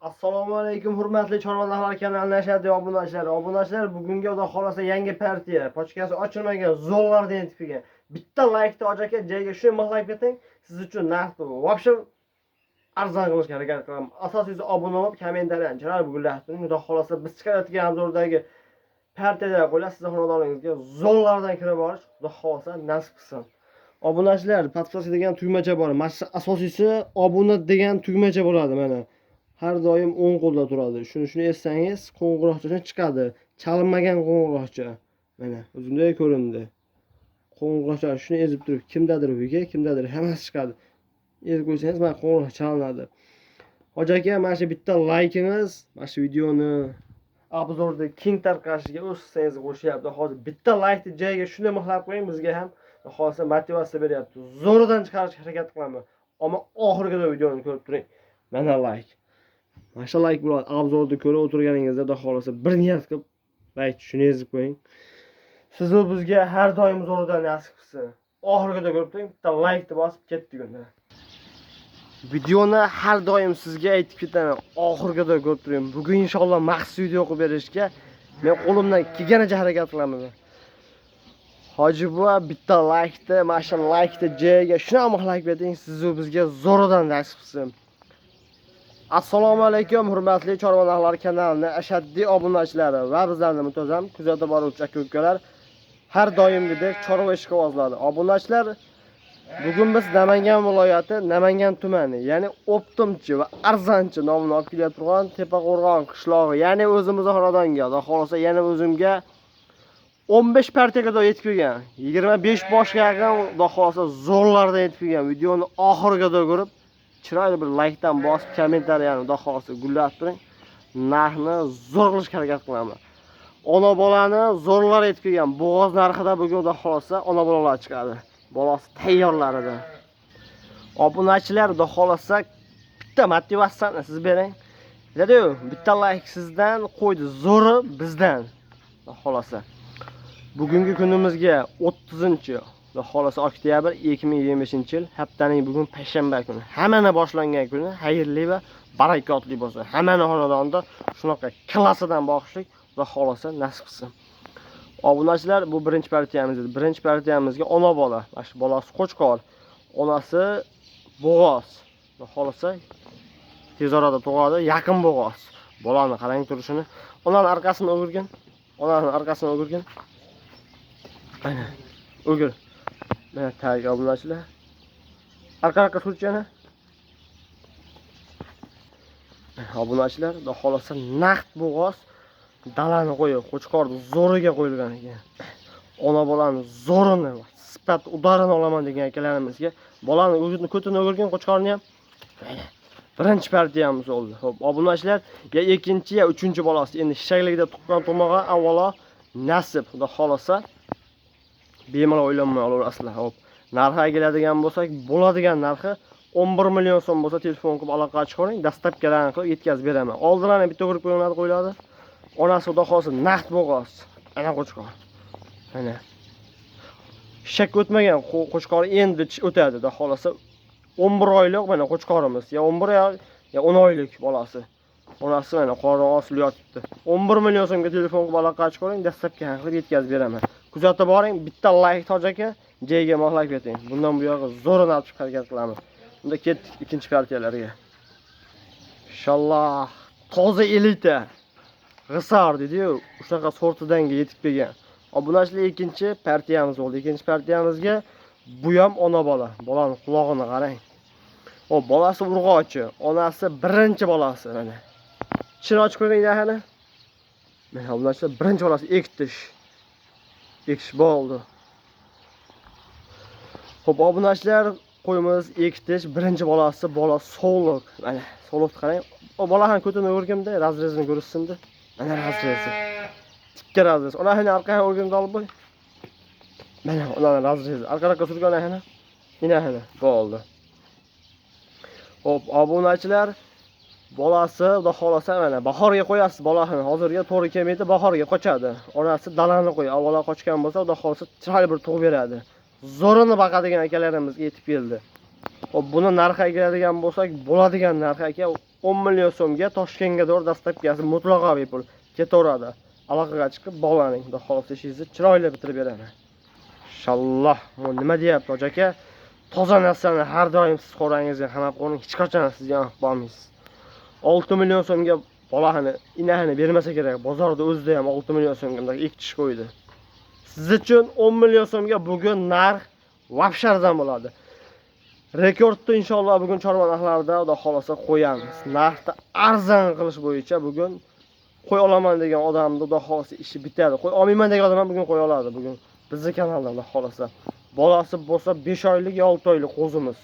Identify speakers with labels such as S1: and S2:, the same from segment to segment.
S1: Assalomu alaykum, hurmatli Chorvalarlar kanalining ashaddiy obunachilari. Obunachilar, bugungi Xudo xolasa yangi partiya, pochkasi ochilmagan zo'rlardan yetib kelgan. Bitta laykni och aka, joyiga shu mixlab keting. Siz uchun narx вообще arzon qilishga harakat qilaman. Asosiysi obuna bo'lib, kommentariyani chiroyli bugunlar. Xudo xolasa biz chiqarayotgan обзор dagi partiyada qo'ylar sizni xonadoningizga zo'rlardan kirib borish Xudo xolasa nasib qilsin. Obunachilar, подписка degan tugmacha bor. Mana shu asosiysi obuna degan tugmacha bo'ladi mana. Har doim o'ng qo'lda turadi. Shuni essangiz qo'ng'iroqcha chiqadi. Chalinmagan qo'ng'iroqcha. Mana o'zimda ko'rindi. Qo'ng'iroqcha shuni ezib turib, kimdadir uyga, kimdadir hammasi chiqadi. Ezib qo'ysangiz mana qo'ng'iroq chalinadi. Hoji aka, mana shu bitta laykingiz mana shu videoni обзор da keng tarqashiga o'z hissangizni qo'shyapti. Hozir bitta laykni joyiga shunday mixlab qo'ying, bizga ham xohlasa motivatsiya beryapti. Zo'ridan chiqarishga harakat qilaman. Ammo oxirigacha videoni ko'rib turing. Mana layk. Mana shu layk bo'ladi. Обзор ni ko'rib o'tirganingizda xudo xohlasa bir niyat qilib layk shuni ezib qo'ying. Sizu bizga har doim zo'ridan nasib qilsin. Oxirigacha ko'rib turing, bitta laykni bosib ketdik unda. Videoni har doim sizga aytib ketaman, oxirigacha ko'rib turing. Bugun inshaalloh maxsus video qilib berishga men qo'limdan kelganicha harakat qilaman. Hoji buva bitta laykni, mana shu laykni joyiga shunaqa mixlab keting, sizu bizga zo'ridan nasib qilsin. Assalomu alaykum, hurmatli Chorvalarlar kanalining ashaddiy obunachilari va bizlarni muntazam kuzatib boruvchi aka-ukalar. Har doimgidek chorva ishqibozlari. Obunachilar, bugun biz Namangan viloyati, Namangan tumani, ya'ni O'ptimchi va Arzonchi nomini olib kelayotgan Tepaqo'rg'on qishlog'i, ya'ni o'zimizni xonadonga, Xudo xohlasa yana o'zimga 15 partiyaga yetib kelgan. 25 boshga yaqin Xudo xohlasa zo'rlardan yetib kelgan. Videoni oxirigacha ko'rib, chiroyli bir laykdan bosib, kommentariyani Xudo xohlasa gullatib turing. Narxni zo'r qilishga harakat qilaman. Ona bolani zo'rlar yetib kelgan. Bo'g'oz narxida bugun Xudo xohlasa ona bolalar chiqadi. Bolasi tayyorlarida. Obunachilar, Xudo xohlasa bitta motivatsiyani siz bering. Aytadi-yu, bitta layk sizdan, qo'ydi zo'ri bizdan. Xudo xohlasa. Bugungi kunimizga 30 Xudo xohlasa oktyabr 2025-yil, haftaning bugun payshanba kuni. Hammani boshlangan kuni xayrli va barakotli bo'lsin. Hammani xonadonida shunaqa klassidan boqishlik Xudo xohlasa nasib qilsin. Obunachilar, bu birinchi partiyamiz edi. Birinchi partiyamizga ona bola, mana shu bolasi qo'chqor, onasi bo'g'oz. Xudo xohlasa tez orada tug'adi, yaqin bo'g'oz. Bolani qarang turishini. Onani orqasini o'girgin. Onani orqasini o'girgin. Ana, o'gir. Mana tag obunachilar. Arqa arqa surchi yana. Obunachilar, Xudo xohlasa naqd bo'g'oz dalani qo'yib, qo'chqorni zo'riga qo'yilgan ekan. Ona bolani zo'rini, sifat удар ini olaman degan akalarimizga bolani o'zini ko'tini o'girgin, qo'chqorni ham. Mana birinchi partiyamiz bo'ldi. Xo'p, obunachilar, ya ikkinchi, ya uchinchi bolasi endi shishakligida tuqqan tug'mog'i avvalo nasib, Xudo xohlasa bemalol o'ylanmay olaverasizlar. Xo'p, narxiga keladigan bo'lsak, bo'ladigan narxi 11 million so'm bo'lsa, telefon qilib aloqa chiqaring, доставка larni qilib yetkazib beraman. Oldilarni bitta o'girib qo'yiladi, qo'yiladi. Onasi Xudo xohlasa naqd bo'g'oz. Ana qo'chqor. Mana. Shishakka o'tmagan qo'chqor endi o'tadi, Xudo xohlasa 11 oylik mana qo'chqorimiz. Ya 11 oy, ya 10 oylik bolasi. Onasi mana qorni osilib yotibdi. 11 million so'mga telefon qilib aloqa chiqaring, доставка qilib yetkazib beraman. Kuzatib boring, bitta layk toj aka, joyiga mohlab keting. Bundan buyog'i zo'rini olib chiqib harakat qilamiz. Unda ketdik ikkinchi partiyalarga. Inshaalloh toza elita. G'isar dedi-yu, shunaqa sortidanga yetib kelgan. Obunachilar, ikkinchi partiyamiz bo'ldi. Ikkinchi partiyamizga bu ham ona bola. Bolani qulog'ini qarang. O, bolasi urg'ochi, onasi birinchi bolasi mana. Tishini ochib qo'ying hali. Mana obunachilar, birinchi bolasi ektish. Ekish bo'ldi. Xo'p, obunachilar, qo'yimiz ektish, birinchi bolasi, bola sovliq. Mana sovliqni qarang. O bola ham ko'tini o'rgimda, разрез ini ko'rishsin-da. Mana разрез i. Tikka разрез. Onahini orqaga o'rgimda olib qo'y. Mana ularni разрез i. Orqaroqqa surgan onahini. Inahini bo'ldi. Xo'p, obunachilar, bolasi Xudo xohlasa mana bahorga qo'yasiz bolasini. Hozirga to'g'ri kelmaydi, bahorga qochadi. Onasi dalani qo'y. Avvalo qochgan bo'lsa, Xudo xohlasa chiroyli bir tug'ib beradi. Zo'rini boqadigan akalarimizga yetib keldi. Xo'p, buni narxiga keladigan bo'lsak, bo'ladigan narxi aka 10 million so'mga Toshkentga to'g'ri dastavkasi mutlaqo bepul ketaveradi. Aloqaga chiqib bog'laning. Xudo xohlasa ishingizni chiroyli bitirib beraman. Inshaalloh. Bu nima deyapti hoji aka? Toza narsani har doim siz qo'rangizga qamab qo'ying, hech qachon siz yonib qolmaysiz. 6 million so'mga bolani inahini bermasa kerak. Bozorda o'zida ham 6 million so'mga bunday ikki tish qo'ydi. Siz uchun 10 million so'mga bugun narx вообще arzon bo'ladi. Rekordni inshaalloh bugun chorva narxlarida Xudo xohlasa qo'yamiz. Narxni arzon qilish bo'yicha bugun qo'y olaman degan odamni Xudo xohlasa ishi bitadi. Qo'y olmayman degan odam ham bugun qo'ya oladi bugun. Bizni kanalda Xudo xohlasa. Bolasi bo'lsa 5 oylik yo 6 oylik qo'zimiz.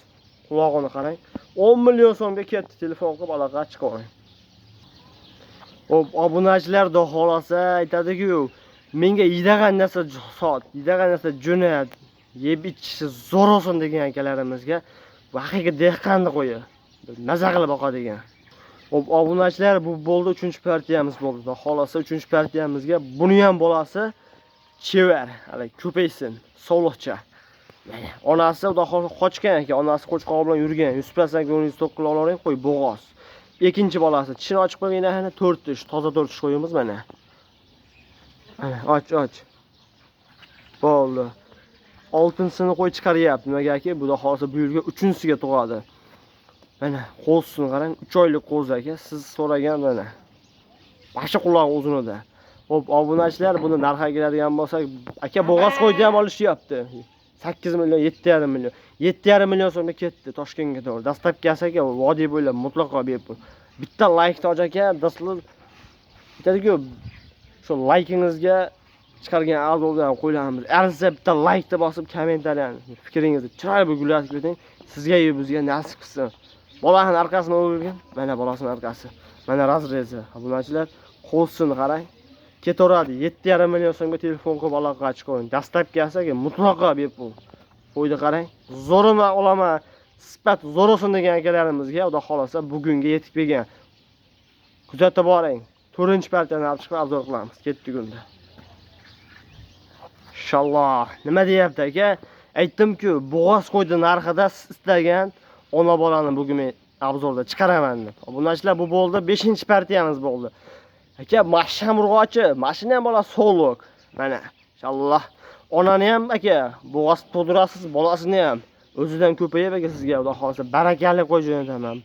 S1: Qulog'ini qarang. 10 million so'mga ketdi. Telefon qilib aloqa chiqavering. Hop, obunachilar Xudo xohlasa aytadi-ku, menga yeydigan narsa sot, yeydigan narsa jo'nat, yeb ichishi zo'r olsin degan akalarimizga haqiqiy dehqonni qo'yi. Maza qilib boqadigan. Hop, obunachilar, bu bo'ldi 3-partiyamiz bo'ldi. Xudo xohlasa 3-partiyamizga buni ham bolasi chevar, hali ko'paysin, sovliqcha. Mana onasi Xudo xohlasa qochgan ekan, onasi qo'chqor bilan yurgan. 100% ko'nglingiz to'q qila olavering, qo'y bo'g'oz. Ikkinchi bolasi tishini ochib qo'ygan ekan, 4 tish, toza 4 tish qo'yimiz mana. Mana och, och. Bo'ldi. 6-sini qo'y chiqaryapti. Nimagaki, bu xohlasa bu yilga 3-siga tug'adi. Mana qo'zisini qarang, 3 oylik qo'zi aka, siz so'ragan mana. Boshqa qulog'i uzunida. Xo'p, obunachilar, buni narxiga keladigan bo'lsak, aka bo'g'oz qo'yni ham olishyapti. 8 million, 7,5 million. 7,5 million so'mga ketdi Toshkentga to'g'ri. Dastavkasi aka vodiy bo'ylab mutlaqo bepul. Bitta like hoji aka, dastlab aytadi-ku, shu laykingizga chiqargan obzordan qo'yamiz. Arza bitta laykni bosib kommentariyani, fikringizni chiroyli gulatib keting. Sizga yu bizga nasib qilsin. Bolasining orqasini o'girgan. Mana bolasining orqasi. Mana разрез i. Obunachilar, qo'zisini qarang. Ketaveradi. 7,5 million so'mga telefon qilib aloqaga chiqing. Dastavkasi aka mutlaqo bepul. Qo'ydi qarang. Zo'rini olaman, sifat zo'r olsin degan akalarimizga Xudo xohlasa bugunga yetib kelgan. Kuzatib boring. 4-partiyani olib chiqib obzor qilamiz. Ketdik unda. Inshaalloh. Nima deyapti aka? Aytdim-ku, bo'g'oz qo'ydi narxida siz istagan ona bolani bugun men obzorda chiqaraman deb. Obunachilar, bu bo'ldi 5-partiyamiz bo'ldi. Aka, mashina urg'ochi, mashina ham bola so'liq. Mana, inshaalloh. Onani ham aka, bo'g'oz tug'dirasiz, bolasini ham o'zidan ko'payib aka sizga Xudo xohlasa barakali qo'y jo'nataman.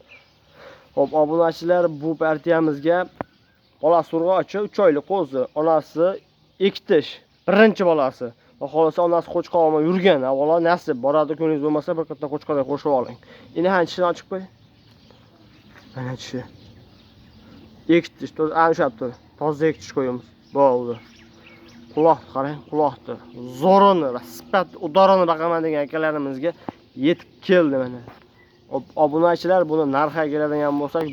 S1: Xo'p, obunachilar, bu partiyamizga bolasi urg'ochi 3 oylik qo'zi, onasi ikki tish, birinchi bolasi. Xudo xohlasa onasi qo'chqor olmay yurgan, avvalo nasib boradi, ko'nglingiz bo'lmasa bir katta qo'chqorga qo'shib oling. Endi han tishini ochib qo'y. Mana tishi. Ikki tish, ana ushlab tur. Toza ikki tish qo'yamiz. Bo'ldi. Quloq qarang, quloqni. Zo'rini va sifat udarini baqaman degan akalarimizga yetib keldi mana. Obunachilar, buni narxiga keladigan bo'lsak,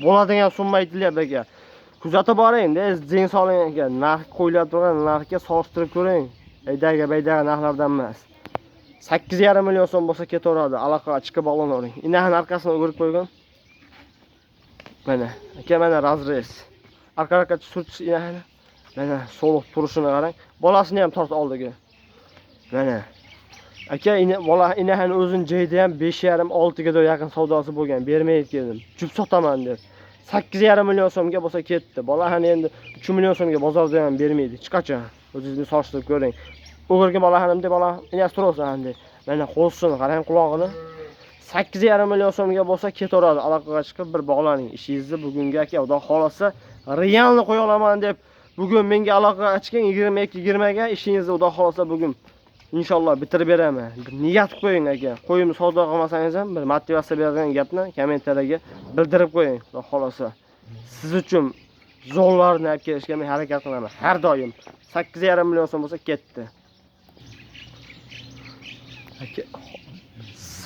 S1: bo'ladigan summa aytilyapti aka. Kuzatib boring, zing soling aka. Narx qo'yilib turgan narxga solishtirib ko'ring. Aydaga baydaga narxlardan emas. 8,5 million so'm bo'lsa ketaveradi. Aloqaga chiqib bog'lanavering. Inahni orqasini o'girib qo'ygan. Mana, aka, mana разрез. Arqa-arqa surtish inahni. Mana so'liq turishini qarang. Bolasini ham tort oldiga. Mana. Aka, bola inahni o'zini joyida ham 5,5 6 ga yaqin savdosi bo'lgan. Bermay keldim. Jup sotaman deb. 8,5 million so'mga bo'lsa ketdi. Bola hani endi 3 million so'mga bozorda ham bermaydi. Hech qachon. O'zingizni solishtirib ko'ring. O'g'irga bola hanimda bola inasi turaversin endi. Mana qo'zisini qarang, qulog'ini. 8,5 million so'mga bo'lsa ketaveradi. Aloqaga chiqib bir bog'laning. Ishingizni bugungi aka, Xudo xohlasa realni qo'ya olaman deb bugun menga aloqaga chiqing 22-20 ga ishingizni Xudo xohlasa bugun inshaalloh bitirib beraman. Bir niyat qilib qo'ying aka. Qo'yimni savdo qilmasangiz ham bir motivatsiya beradigan gapni kommentariyaga bildirib qo'ying. Xudo xohlasa siz uchun zo'rlarni olib kelishga men harakat qilaman har doim. 8,5 million so'm bo'lsa ketdi. Aka,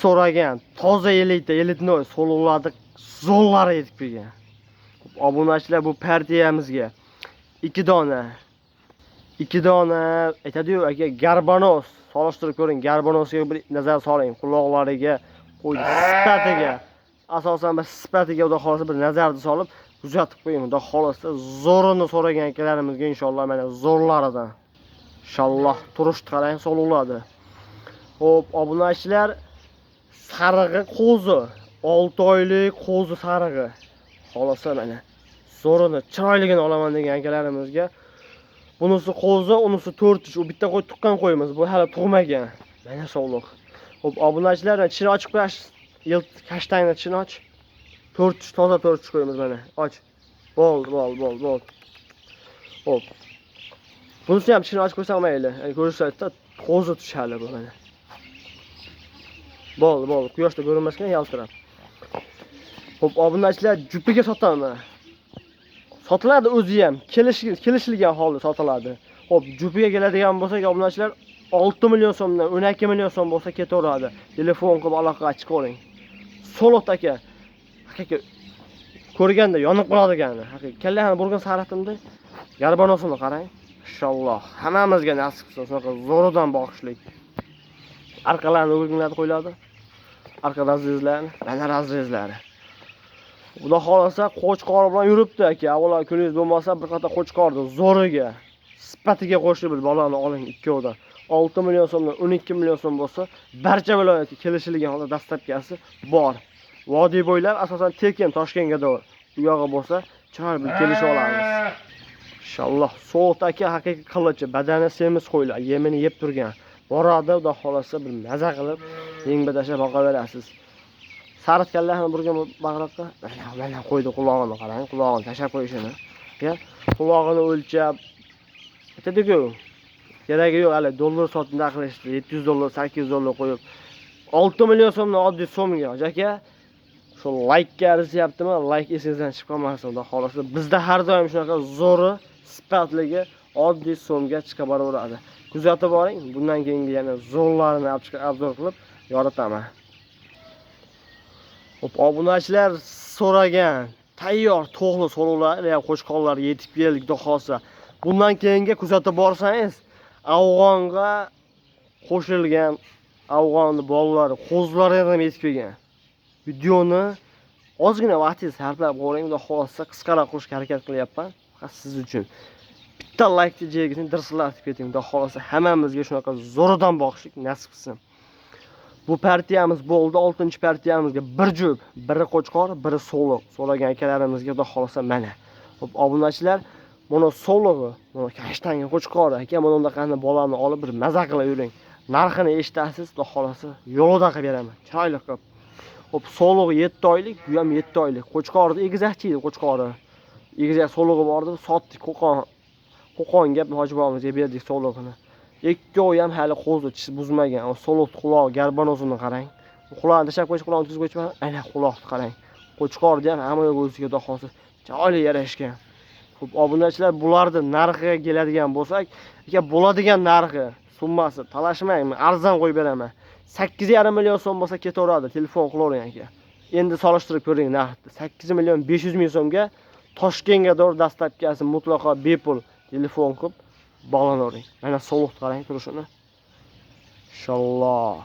S1: so'ragan toza elita, elitnoy so'liqlarni zo'rlari yetib kelgan. Obunachilar, bu partiyamizga 2 dona 2 dona aytadi-yu aka, garbanos solishtirib ko'ring, garbanosga bir nazar soling, quloqlariga, qo'y sifatiga, asosan bir sifatiga Xudo xohlasa bir nazarni solib kuzatib qo'ying. Xudo xohlasa zo'rini so'ragan akalarimizga inshaalloh mana zo'rlaridan. Inshaalloh turishni qarang, so'liqladi. Xo'p, obunachilar, sarig'i qo'zi, 6 oylik qo'zi sarig'i. Xolasa mana zo'rini, chiroyligini olaman degan akalarimizga. Bunisi qo'zi, unisi 4 tish. U bitta qo'y tuqqan qo'yimiz. Bu hali tug'magan. Mana sovliq. Xo'p, obunachilar, tishini ochib qo'yash. Yil kashtangni tishini och. 4 tish, toza 4 tish qo'yamiz mana. Och. Bo'ldi, bo'ldi, bo'ldi, bo'ldi. Xo'p. Bunisi ham tishini ochib qo'ysam mayli. Ya'ni ko'rishsa qo'zi tish hali bu mana. Bo'ldi, bo'ldi. Quyoshda ko'rinmasgan yaltirab. Xo'p, obunachilar, jupiga sotaman. Sotiladi o'zi ham, kelishilgan holda sotiladi. Xo'p, jupiga keladigan bo'lsak, obunachilar 6 million so'mdan 12 million so'm bo'lsa ketaveradi. Telefon qilib aloqaga chiqavering. Solot aka. Haqiqiy ko'rganda yonib qoladigan. Haqiqiy kallani burgan saratimda garbanosini qarang. Inshaalloh hammamizga nasib qilsin shunaqa zo'ridan boqishlik. Arqalarini o'rginlar qo'yiladi. Arqa razrezlarni, mana razrezlari. Xudo xolasa qo'chqor bilan yuribdi aka. Avvalo kuningiz bo'lmasa bir qator qo'chqorni zo'riga, sifatiga qo'shib bir bolani oling ikkovidan. 6 million so'mdan 12 million so'm bo'lsa, barcha viloyatga kelishilgan holda dastlabkasi bor. Vodiy bo'ylab asosan tekin Toshkentga to'g'ri. U yog'i bo'lsa, chiroyli bir kelishib olamiz. Inshaalloh sovuq aka haqiqiy qilichi, badani semiz qo'ylar, yemini yeb turgan. Boradi, xudo xolasa bir maza qilib, yengba tashlab boqaverasiz. Sariq kallasini burgan bag'riqqa, mana mana qo'ydi qulog'ini qarang, qulog'ini tashlab qo'yishini. Ya, qulog'ini o'lchab aytadi-ku, keragi yo'q, hali dollar sotib qilishdi, 700 dollar, 800 dollar qo'yib 6 million so'mni oddiy so'mga, aka. Shu laykka arzisyaptimi? Layk esingizdan chiqib qolmasin, xudo xolasa. Bizda har doim shunaqa zo'ri, sifatligi oddiy so'mga chiqib boraveradi. Kuzatib boring, bundan keyingi yana zo'rlarini olib chiqib obzor qilib yoritaman. Xo'p, obunachilar so'ragan tayyor to'g'li so'rovlar va qo'chqorlar yetib keldi, xudo xolasa. Bundan keyingi kuzatib borsangiz, Afg'onga qo'shilgan Afg'onni bolalari, qo'zilari ham yetib kelgan. Videoni ozgina vaqtingizni sarflab ko'ring, xudo xolasa qisqaroq qilishga harakat qilyapman, faqat siz uchun. Bitta laykni jergisini dirsillatib keting, xudo xolasa hammamizga shunaqa zo'ridan boqishlik nasib qilsin. Bu partiyamiz bo'ldi, 6-partiyamizga bir jup, biri qo'chqor, biri so'liq. So'ragan akalarimizga xudo xolasa mana. Xo'p, obunachilar, buni so'lig'i, buni kashtanga qo'chqori, aka, mana bunaqani bolani olib bir maza qilib yuring. Narxini eshitasiz, xudo xolasa yo'lida qilib beraman, chiroyli qilib. Xo'p, so'lig'i 7 oylik, bu ham 7 oylik. Qo'chqorni egizakchi edi, qo'chqori. Egizak so'lig'i bor edi, sotdik Qo'qonga hoji bobomizga berdik so'lig'ini. Ikkovi ham hali qo'zi tish buzmagan. O so'liq qulog'i garbanosini qarang. Qulog'ini tashlab qo'yish, qulog'ini tuzib qo'yish, ana quloqni qarang. Qo'chqorni ham hamma yo'q o'ziga xudo xolasa chiroyli yarashgan. Xo'p, obunachilar, bularni narxiga keladigan bo'lsak, aka bo'ladigan narxi, summasi talashmayman, arzon qo'yib beraman. 8,5 million so'm bo'lsa ketaveradi, telefon qilavering aka. Endi solishtirib ko'ring narxni. 8 million 500 ming so'mga Toshkentga to'g'ri dastlabkasi mutlaqo bepul telefon qilib bog'lanavering. Mana sovuqni qarang turishini. Inshaalloh.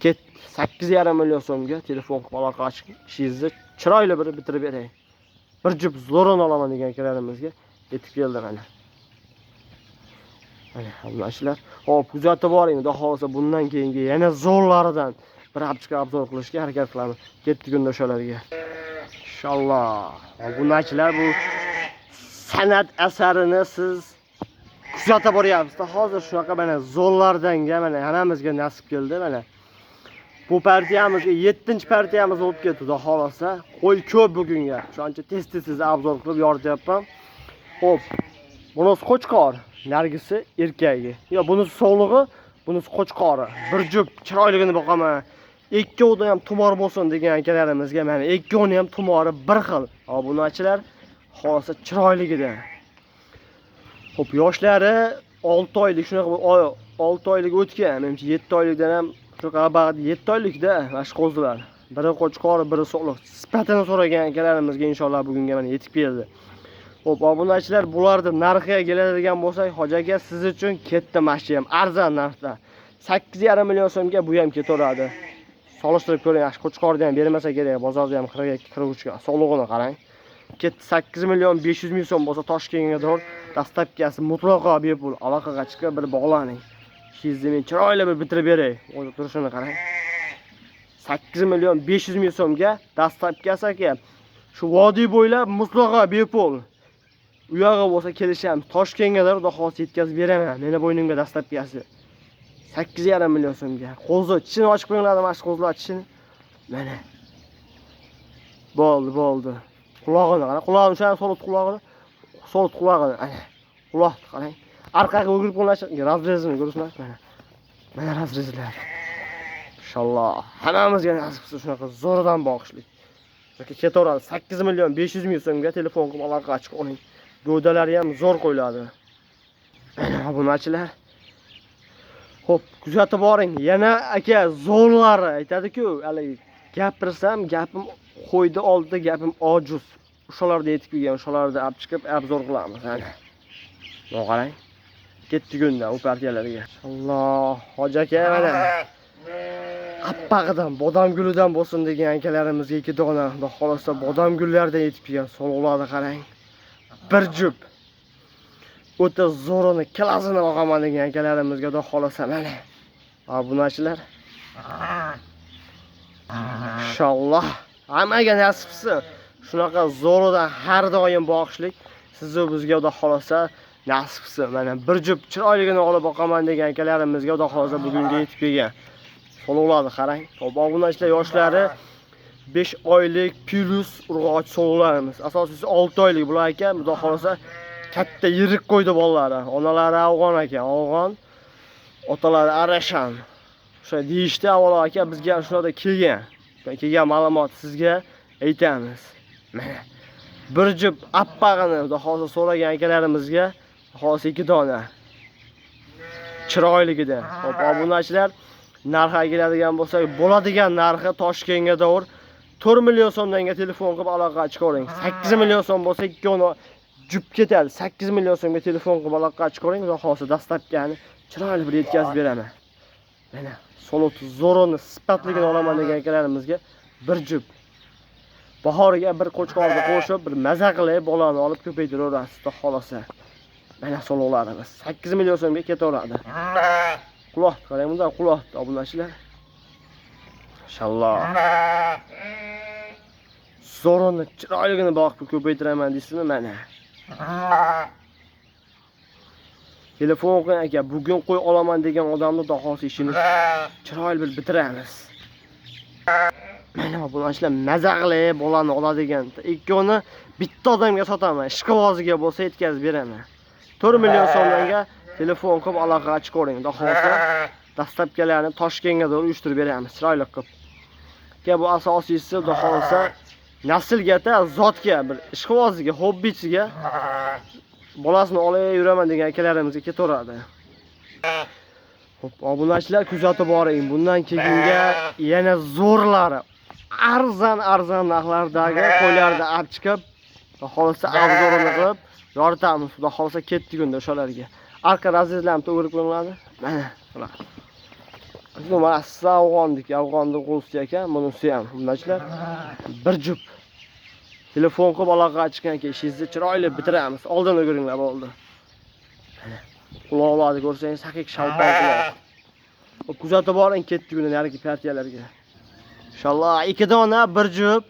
S1: Ket 8,5 million so'mga telefon qilib aloqa ochib, ishingizni chiroyli bir bitirib beray. Bir jup zo'rini olaman degan akalarimizga yetib keldi mana. Mana obunachilar, hop, kuzatib boring, xudo xolasa bundan keyingi yana zo'rlaridan bir abchika obzor qilishga harakat qilamiz. Ketdik unda o'shalarga. Inshaalloh. Obunachilar, bu san'at asarini siz kuzatib boryapsiz. Hozir shunaqa mana zo'rlardanga mana hammamizga nasib keldi mana. Bu partiyamizga 7-partiyamiz bo'lib ketdi, xudo xolasa. Qo'y ko'p bugunga. O'shancha tez-tez sizni obzor qilib yorityapman. Xo'p, bunisi qo'chqor, nargisi erkagi. Yo, bunisi sovlig'i, bunisi qo'chqori. Bir jup chiroyligini boqaman. Ikkovida ham tumor bo'lsin degan akalarimizga mana ikkovini ham tumori bir xil. Obunachilar, xolasa chiroyligidan. Xo'p, yoshlari 6 oylik shunaqa 6 oylik o'tgan, menimcha 7 oylikdan ham shunaqa bag'di 7 oylikda mana shu qo'zilar. Biri qo'chqor, biri so'liq. Sifatini so'ragan akalarimizga inshaalloh bugunga mana yetib keldi. Xo'p, obunachilar, bularni narxiga keladigan bo'lsak, hoji aka siz uchun ketdi mana shu ham arzon narxda. 8,5 million so'mga bu ham ketaveradi. Solishtirib ko'ring, yaxshi qo'chqorni ham bermasa kerak, bozorda ham 42, 43 ga. So'lig'ini qarang. Ketdi 8 million 500 ming so'm bo'lsa Toshkentga to'g'ri dastlabkasi mutlaqo bepul aloqaga chiqib bir bog'laning. Ishingizni men chiroyli bir bitirib beray. O'zi turishini qarang. 8 million 500 ming so'mga dastlabkasi aka. Shu vodiy bo'ylab mutlaqo bepul. U yog'i bo'lsa kelishamiz. Toshkentga xudo xohlasa yetkazib beraman. Meni bo'ynimga dastlabkisi. 8,5 million so'mga. Qo'zi tishini ochib qo'yinglar, mana shu qo'zilar tishini. Mana. Bo'ldi, bo'ldi. Qulog'ini qara, qulog'ini o'shani solib qulog'ini, solib qulog'ini. Ana. Quloqni qarang. Orqaga o'girib qo'yinglar, разрез ini ko'rasizlar, mana. Mana разрез lar. Inshaalloh hammamizga nasib qilsin shunaqa zo'ridan boqishlik. Aka ketaveradi. 8 million 500 ming so'mga telefon qilib aloqa chiqib oling. Gavdalari ham zo'r qo'yiladi. Mana obunachilar. Xo'p, kuzatib boring. Yana aka zo'rlari aytadi-ku, hali gapirsam gapim qo'ydi oldida gapim ojiz. O'shalarda yetib kelgan, o'shalarda olib chiqib обзор qilamiz. Ana. Mana qarang. Ketdi kunda u partiyalarga. Alloh, hoji aka mana. Appag'idan, bodom gulidan bo'lsin degan akalarimizga 2 dona, xudo xolasa bodom gullardan yetib kelgan so'lg'ularni qarang. Bir jup. O'ta zo'rini, kalasini boqaman degan akalarimizga xudo xolasa mana. Obunachilar. Inshaalloh hammaga nasib qilsin. Shunaqa zo'ridan har doim boqishlik sizni bizga xudo xolasa nasib qilsin. Mana bir jup chiroyligini olib boqaman degan akalarimizga xudo xolasa bugunga yetib kelgan. So'lug'larni qarang. Hop, obunachilar yoshlari 5 oylik plus urg'ochi so'lug'larimiz. Asosiysi 6 oylik bular aka, xudo xolasa katta yirik qo'ydi bolalari. Onalari afg'on ekan, afg'on. Otalari arashan. O'sha deyishdi avvalo aka bizga shularda kelgan. Kelgan ma'lumot sizga aytamiz. Mana bir jup appag'ini xudo xolasa so'ragan akalarimizga xolos 2 dona. Chiroyligida. Hop, obunachilar narxiga keladigan bo'lsak, bo'ladigan narxi Toshkentga to'g'ri 4 million so'mdanga telefon qilib aloqa chiqaring. 8 million so'm bo'lsa ikkovini jup ketadi. 8 million so'mga telefon qilib aloqa chiqaring, xudo xolasa dastlabkani chiroyli bir yetkazib beraman. Mana solut zo'rini sifatligini olaman degan akalarimizga bir jup. Bahoriga bir qo'chqorni qo'shib, bir maza qilib bolani olib ko'paytiraverasiz, xudo xolasa. Mana so'lug'larimiz 8 million so'mga ketaveradi. Quloq qarang, bundan quloq obunachilar. Inshaalloh. Zo'rini chiroyligini boqib ko'paytiraman deysizmi mana. Telefon qiling aka, bugun qo'y olaman degan odamni xudo xolasa ishini chiroyli bir bitiramiz. Mana obunachilar maza qilib bolani oladigan ikkovini bitta odamga sotaman. Ishqiboziga bo'lsa yetkazib beraman. 4 million so'mdanga telefon qilib aloqa chiqaring. Xudo xolasa dastlabkilarni Toshkentga to'g'ri uyushtirib beramiz, chiroyli qilib. Aka bu asosiysi xudo xolasa naslga, zotga, bir ishqiboziga, hobbichiga bolasini olib yuraman degan akalarimizga ketaveradi. Xo'p, obunachilar kuzatib boring. Bundan keyinga yana zo'rlari, arzon narxlardagi qo'ylarni olib chiqib, xudo xolasa обзор ini qilib yoritamiz. Xudo xolasa ketdi kunda o'shalarga. Arqa разрез larni to'g'ri qo'yiladi. Mana bular. Bu mana asli afg'onniki, afg'onni qo'lsi ekan, bunisi ham. Obunachilar bir jup. Telefon qilib aloqa chiqqan keyin ishingizni chiroyli bitiramiz. Oldin o'giringlar bo'ldi. Mana quloqlarni ko'rsangiz, haqiqiy shalpon quloq. Xo'p, kuzatib boring ketdi kuni narigi partiyalarga. Inshaalloh 2 dona bir jup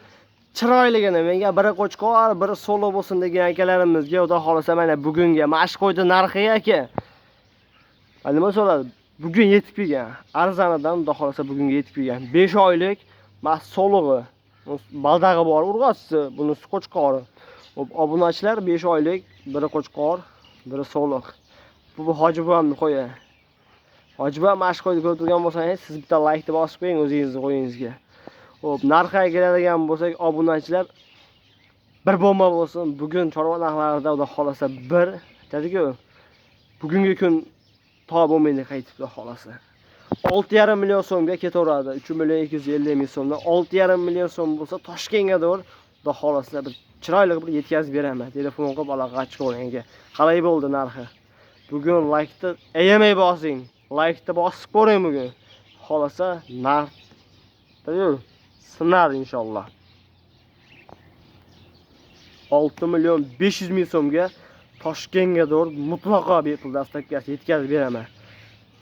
S1: chiroyligini menga biri qo'chqor, biri so'liq bo'lsin degan akalarimizga xudo xolasa mana bugunga mana shu qo'ydi narxi aka. Nima so'radi? Bugun yetib kelgan. Arzonidan xudo xolasa bugunga yetib kelgan. 5 oylik mas so'lig'i. Baldag'i bor, urg'ochisi, bunisi qo'chqori. Xo'p, obunachilar 5 oylik, biri qo'chqor, biri so'liq. Bu hoji buvamni qo'yi. Hoji buvam mana shu qo'yni ko'rib turgan bo'lsangiz, siz bitta laykni bosib qo'ying o'zingizni qo'yingizga. Xo'p, narxiga keladigan bo'lsak, obunachilar bir bomba bo'lsin. Bugun chorva narxlarida xudo xolasa bir aytadi-ku. Bugungi kun to bo'lmaydi qaytib xudo xolasa. 6,5 million so'mga ketaveradi. 3 million 250 ming so'mdan 6,5 million so'm bo'lsa Toshkentga to'g'ri xudo xolasa bir chiroyli bir yetkazib beraman. Telefon qilib aloqa chiqavering aka. Qalay bo'ldi narxi? Bugun laykni ayamay bosing. Laykni bosib ko'ring bugun. Xolasa narx sinar inshaalloh. 6 million 500 ming so'mga Toshkentga to'g'ri mutlaqo bepul dastlabkasi yetkazib beraman.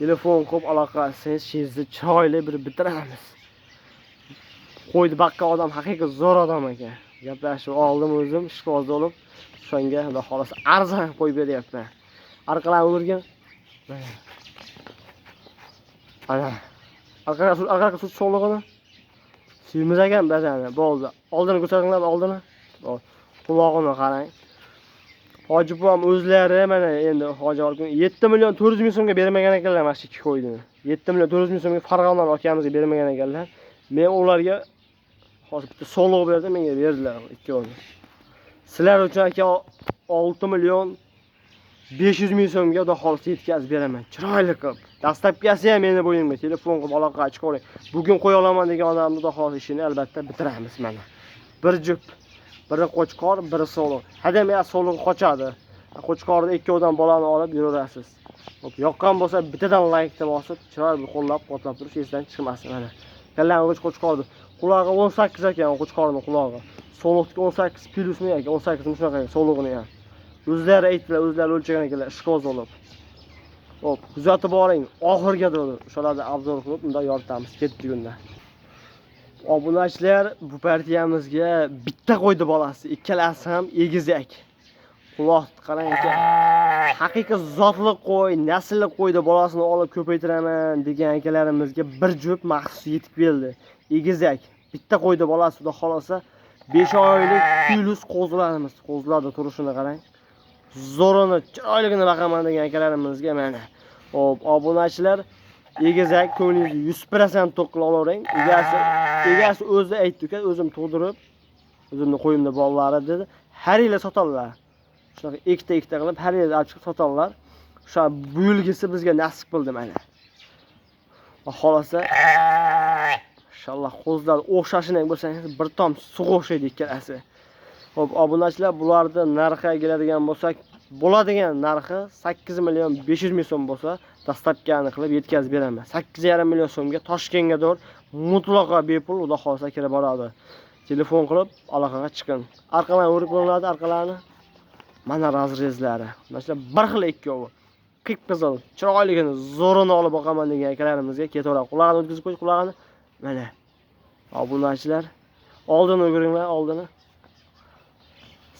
S1: Telefon qilib aloqa qilsangiz, ishingizni chiroyli bir bitiramiz. Qo'yni boqqan odam haqiqiy zo'r odam ekan. Gaplashib oldim o'zim, ishqiboz bo'lib, o'shanga xudo xohlasa arzon qo'yib beryapman. Orqalarini o'rgin. Ana. Arqaga suv so'lig'ini. Suyimiz ekan bazani. Bo'ldi. Oldini ko'rsatinglar, oldini. Qulog'ini qarang. Hoji buvam o'zlari mana endi Hoji Orkun 7 million 400 ming so'mga bermagan ekanlar mana shu ikki qo'yni. 7 million 400 ming so'mga Farg'onadan akamizga bermagan ekanlar. Men ularga hozir bitta soliq berdim, menga berdilar ikkovini. Sizlar uchun aka 6 million 500 ming so'mga xudo xohlasa yetkazib beraman. Chiroyli qilib. Dastlabkisi ham meni bo'yimga telefon qilib aloqa chiqavering. Bugun qo'ya olaman degan odamni xudo xohlasa ishini albatta bitiramiz mana. Bir jup. Biri qo'chqor, biri so'liq. Hademay so'liq qochadi. Qo'chqorni ikkovidan bolani olib yuraverasiz. Xo'p, yoqqan bo'lsa bittadan like bosib, chiroyli qo'llab-quvvatlab turish esdan chiqmasin mana. Kallani urg'ich qo'chqorni. Qulog'i 18 ekan, qo'chqorning qulog'i. So'liqniki 18 plyusmi yoki 18 mi shunaqa so'lig'ini ham. O'zlari aytdilar, o'zlari o'lchagan ekanlar, ishqiboz bo'lib. Xo'p, kuzatib boring, oxiriga to'g'ri o'shalarni obzor qilib, unda yoritamiz. Ketdik unda. Obunachilar, bu partiyamizga bitta qo'ydi bolasi, ikkalasi ham egizak. Quloq qarang aka. Haqiqiy zotli qo'y, naslli qo'ydi bolasini olib ko'paytiraman degan akalarimizga bir jup maxsus yetib keldi. Egizak. Bitta qo'ydi bolasi, xudo xolasa 5 oylik plus qo'zilarimiz. Qo'zilarda turishini qarang. Zo'rini, chiroyligini baqaman degan akalarimizga mana. Xo'p, obunachilar, egizak ko'nglingizni 100% to'q qila olavering. Egasi o'zi aytdi uka, o'zim tug'dirib, o'zimni qo'yimda bolalari dedi. Har yili sotadilar. Shunaqa ikkita-ikkita qilib har yili olib chiqib sotadilar. O'sha bu yilgisi bizga nasib qildi mana. Xohlasa inshaalloh qo'zilar o'xshashini bo'lsangiz bir tom suv o'xshaydi ikkalasi. Xo'p, obunachilar, bularni narxiga keladigan bo'lsak, bo'ladigan narxi 8 million 500 ming so'm bo'lsa, dastlabkani qilib yetkazib beraman. 8,5 million so'mga Toshkentga to'g'ri mutlaqo bepul xudo xohlasa kirib boradi. Telefon qilib aloqaga chiqing. Orqalarini o'rib ko'rinadi, orqalarini. Mana razrezlari. Mana shular bir xil ikkovi. Qip-qizil, chiroyligini, zo'rini olib boqaman degan akalarimizga ketaveradi. Qulog'ini o'tkazib qo'y, qulog'ini. Mana. Obunachilar, oldini o'giringlar, oldini.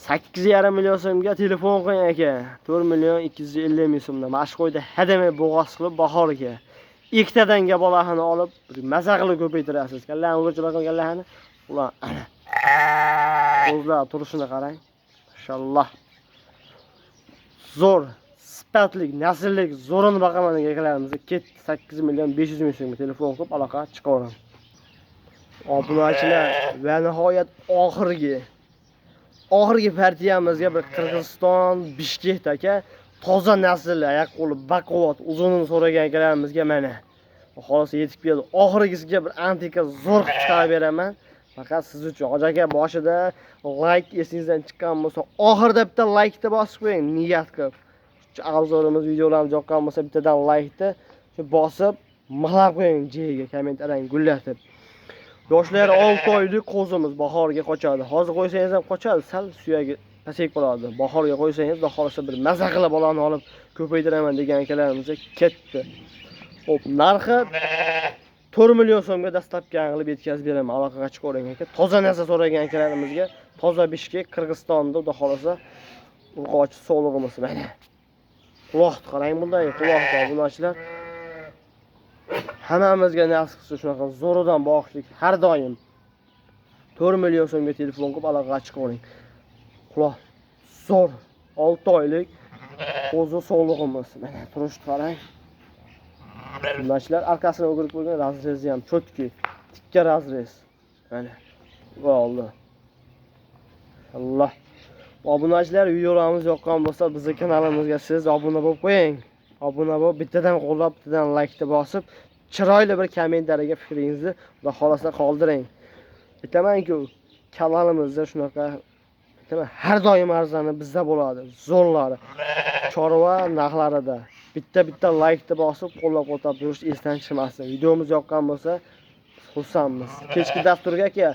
S1: 8,5 million so'mga telefon qiling aka. 4 million 250 ming so'mdan. Mana shu qo'yda hademay bo'g'oz qilib bahorga. Ikkitadanga bolahini olib, bir maza qilib ko'paytirasiz. Kallani o'g'ircha baqing kallani. Ular ana. Qo'zlar turishini qarang. Mashalloh. Zo'r, sifatli, nasllik, zo'rini baqaman degan akalarimizga ketdi. 8 million 500 ming so'mga telefon qilib aloqa chiqaveramiz. Obunachilar, va nihoyat oxirgi partiyamizga bir Qirg'iziston Bishkek aka toza naslli, oyoq qo'li baquvvat, uzunini so'ragan akalarimizga mana xohlasa yetib keldi. Oxirgisiga bir antika zo'r qilib chiqarib beraman. Faqat siz uchun Hoji aka boshida like esingizdan chiqqan bo'lsa, oxirida bitta like-ni bosib qo'ying, niyat qilib. Shu obzorimiz, videolarimiz yoqqan bo'lsa, bittadan like-ni shu bosib, mixlab qo'ying jiga, kommentariyani gullatib. Yoshlar 6 oylik qo'zimiz bahorga qochadi. Hozir qo'ysangiz ham qochadi, sal suyagi pasayib qoladi. Bahorga qo'ysangiz, xudo xohlasa bir maza qilib bolani olib ko'paytiraman degan akalarimizga ketdi. Xo'p, narxi 4 million so'mga dastlabki qilib yetkazib beraman. Aloqaga chiqavering aka. Toza narsa so'ragan akalarimizga toza Bishkek, Qirg'izistonda xudo xohlasa urg'ochi sog'lig'imiz mana. Quloqni qarang bunday, quloqni obunachilar. Hammamizga nasib qilsin shunaqa zo'ridan boqishlik har doim. 4 million so'mga telefon qilib aloqaga chiqavering. Quloq zo'r 6 oylik qo'zi sog'lig'imiz. Mana turishni qarang. Obunachilar arkasini o'girib qo'ygan razrezi ham cho'tki, tikka razrez. Mana bo'ldi. Alloh. Obunachilar, videolarimiz yoqqan bo'lsa, bizning kanalimizga siz obuna bo'lib qo'ying. Obuna bo'lib, bittadan qo'llab, bittadan like-ni bosib, chiroyli bir kommentariyaga fikringizni xudo xohlasa qoldiring. Aytamanku, kanalimizda shunaqa aytaman, har doim arzoni bizda bo'ladi, zo'rlari. Chorva narxlarida bitta-bitta like-ni bosib, qo'llab-quvvatlab turish esdan chiqmasin. Videomiz yoqqan bo'lsa, xursandmiz. Kechki dasturga aka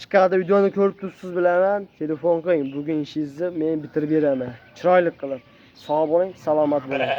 S1: chiqadi, videoni ko'rib turibsiz bilaman, telefon qiling. Bugun ishingizni men bitirib beraman. Chiroyli qilib. Sog' bo'ling, salomat bo'ling.